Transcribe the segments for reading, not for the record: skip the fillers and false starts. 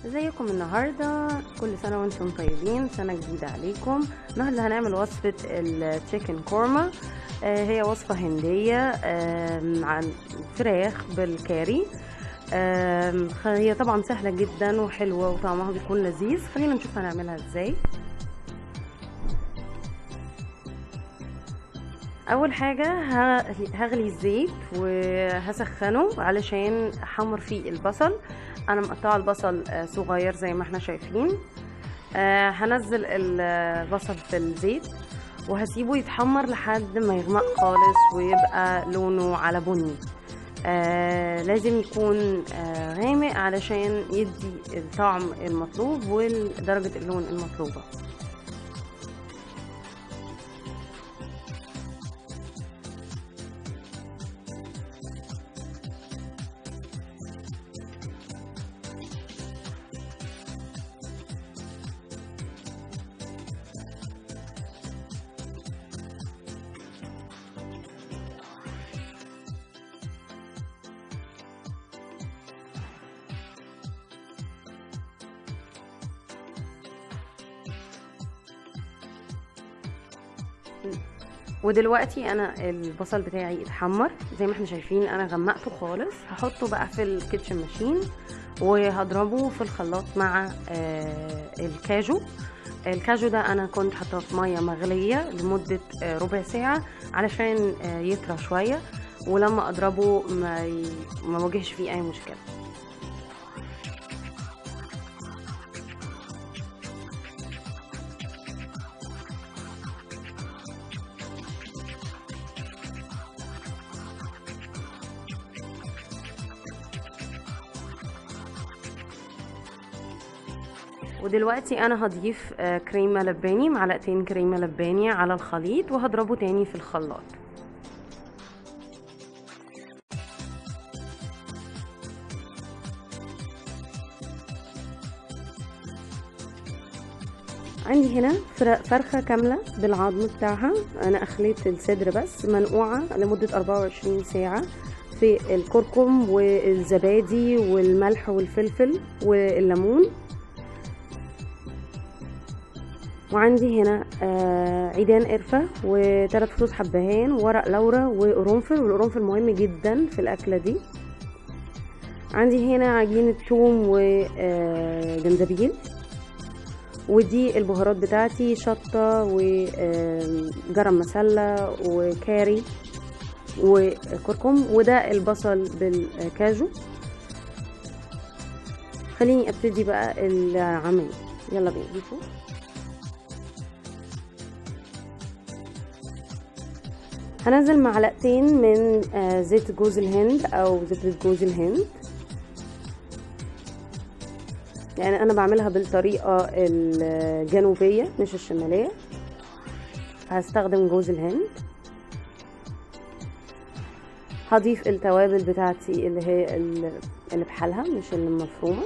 ازيكم النهارده؟ كل سنة وانتم طيبين، سنة جديدة عليكم. النهارده هنعمل وصفه ال chicken korma. هي وصفه هنديه عن فراخ بالكاري. هي طبعا سهلة جدا وحلوه وطعمها بيكون لذيذ. خلينا نشوف هنعملها ازاي. اول حاجة هغلي الزيت وهسخنه علشان احمر فيه البصل. انا مقطعه البصل صغير زي ما احنا شايفين. هنزل البصل في الزيت وهسيبه يتحمر لحد ما يغمق خالص ويبقى لونه على بني. لازم يكون غامق علشان يدي الطعم المطلوب ودرجة اللون المطلوبة. ودلوقتي انا البصل بتاعي اتحمر زي ما احنا شايفين، انا غمقته خالص. هحطه بقى في ال kitchen machine وهضربه في الخلاط مع الكاجو. الكاجو ده انا كنت حاطاه في مية مغليه لمدة ربع ساعة علشان يطرى شوية، ولما اضربه ما واجهش فيه اي مشكلة. ودلوقتي انا هضيف كريمة لباني، معلقتين كريمة لباني على الخليط، وهضربه تاني في الخلاط. عندي هنا فرخة كاملة بالعظم بتاعها، انا اخليت الصدر بس، منقوعه لمدة 24 ساعة في الكركم والزبادي والملح والفلفل والليمون. وعندي هنا عيدان قرفه وثلاث فصوص حبهان وورق لورا وقرنفل، والقرنفل مهم جدا في الاكلة دي. عندي هنا عجينه ثوم وجنزبيل، ودي البهارات بتاعتي، شطه وجرم مسله وكاري وكركم، وده البصل بالكاجو. خليني ابتدي بقى العمل، يلا بينا نشوف. هنزل معلقتين من زيت جوز الهند او زبدة جوز الهند، يعني انا بعملها بالطريقة الجنوبية مش الشمالية. هستخدم جوز الهند. هضيف التوابل بتاعتي اللي هي اللي بحالها مش اللي مفرومة.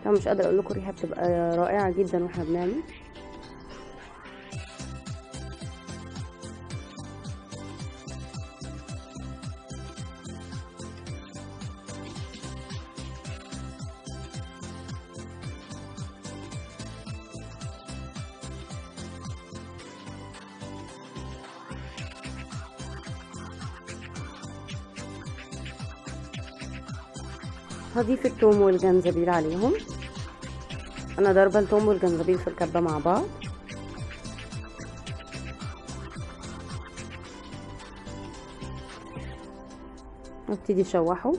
طبعا مش قادرة اقول لكم الريحة بتبقى رائعة جدا واحنا بنعمل. هضيف الثوم والجنزبيل عليهم. انا ضاربه الثوم والجنزبيل في الكبه مع بعض. ابتدي اشوحه.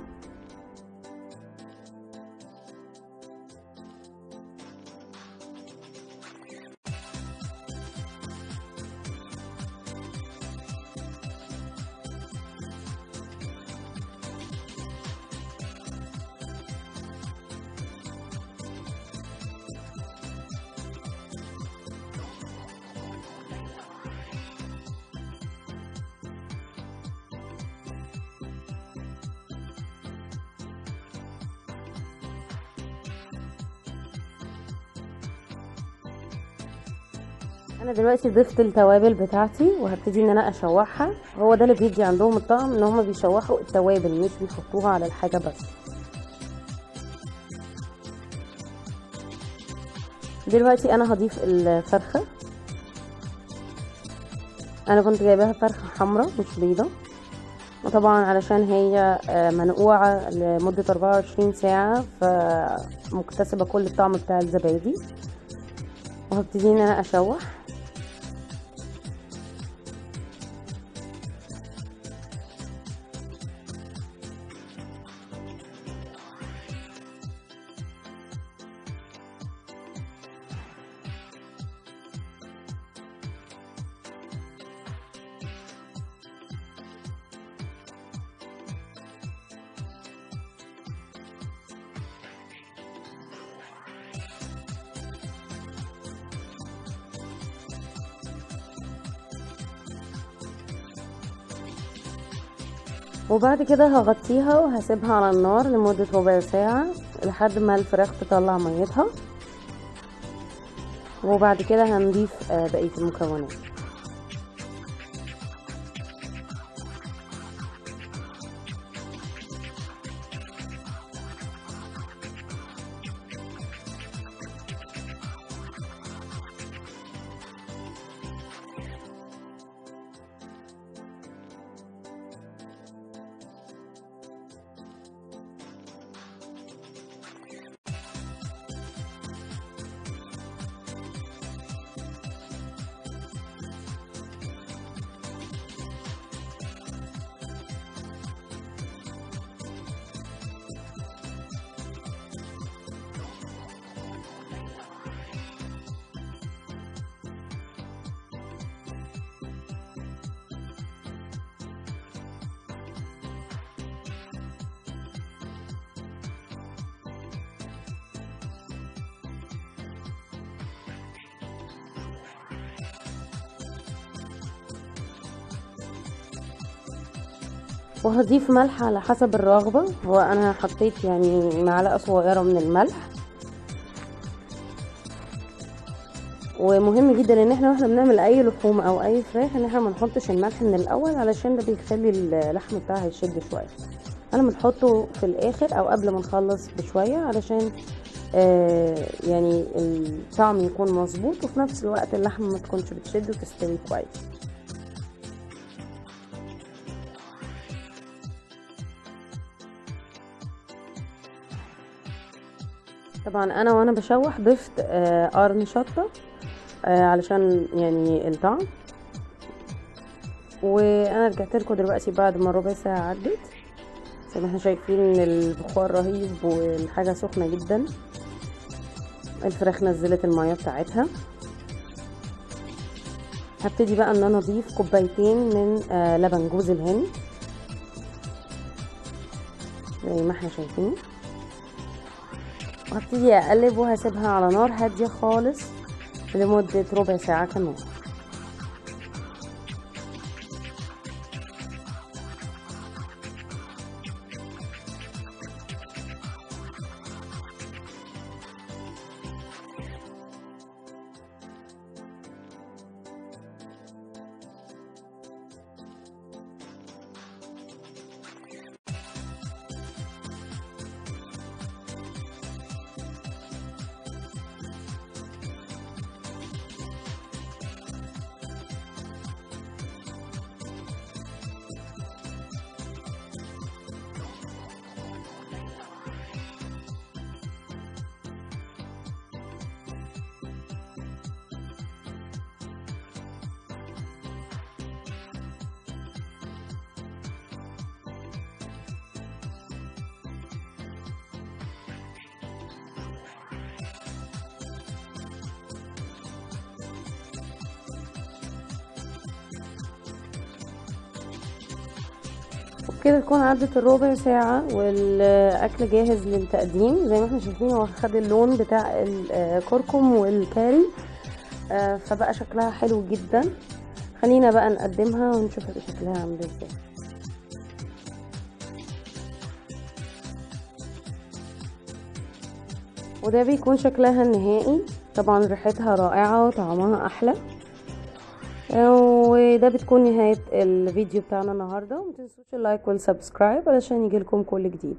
انا دلوقتي ضفت التوابل بتاعتي وهبتدي ان انا اشوحها. هو ده اللي بيدي عندهم الطعم، ان هما بيشوحوا التوابل مش بيحطوها على الحاجة بس. دلوقتي انا هضيف الفرخه. انا كنت جايباها فرخة حمراء مش بيضة، وطبعا علشان هي منقوعه لمدة 24 ساعة فمكتسبه كل الطعم بتاع الزبادي. وهبتدي ان انا اشوح. وبعد كده هغطيها وهسيبها على النار لمدة ربع ساعة لحد ما الفراخ تطلع ميتها، وبعد كده هنضيف بقية المكونات. وهضيف ملح على حسب الرغبة، هو انا حطيت يعني معلقة صغيرة من الملح. ومهم جدا ان احنا واحنا بنعمل اي لحوم او اي فراخ ان احنا ما نحطش الملح من الاول، علشان ده بيخلي اللحم بتاعها يشد شوية. انا بنحطه في الاخر او قبل ما نخلص بشوية علشان يعني الطعم يكون مظبوط، وفي نفس الوقت اللحم ما تكونش بتشد وتستوي كويس. طبعا انا وانا بشوح ضفت قرن شطه علشان يعني الطعم. وانا رجعت لكم دلوقتي بعد ما ربع ساعة عدت. زي ما احنا شايفين البخار رهيب والحاجة سخنة جدا. الفراخ نزلت المية بتاعتها. هبتدي بقى ان انا اضيف كوبايتين من لبن جوز الهند زي ما احنا شايفين، وهبتدي اقلب وهسيبها على نار هادية خالص لمدة ربع ساعة كمان. وبكده تكون عدت الربع ساعة والأكل جاهز للتقديم. زي ما احنا شايفين هو خد اللون بتاع الكركم والكاري، فبقى شكلها حلو جدا. خلينا بقى نقدمها ونشوف شكلها عامل ازاي. وده بيكون شكلها النهائي. طبعا ريحتها رائعة وطعمها أحلى. وده بتكون نهاية الفيديو بتاعنا النهاردة، ومتنسوش ال like وال subscribe علشان يجيلكم كل جديد.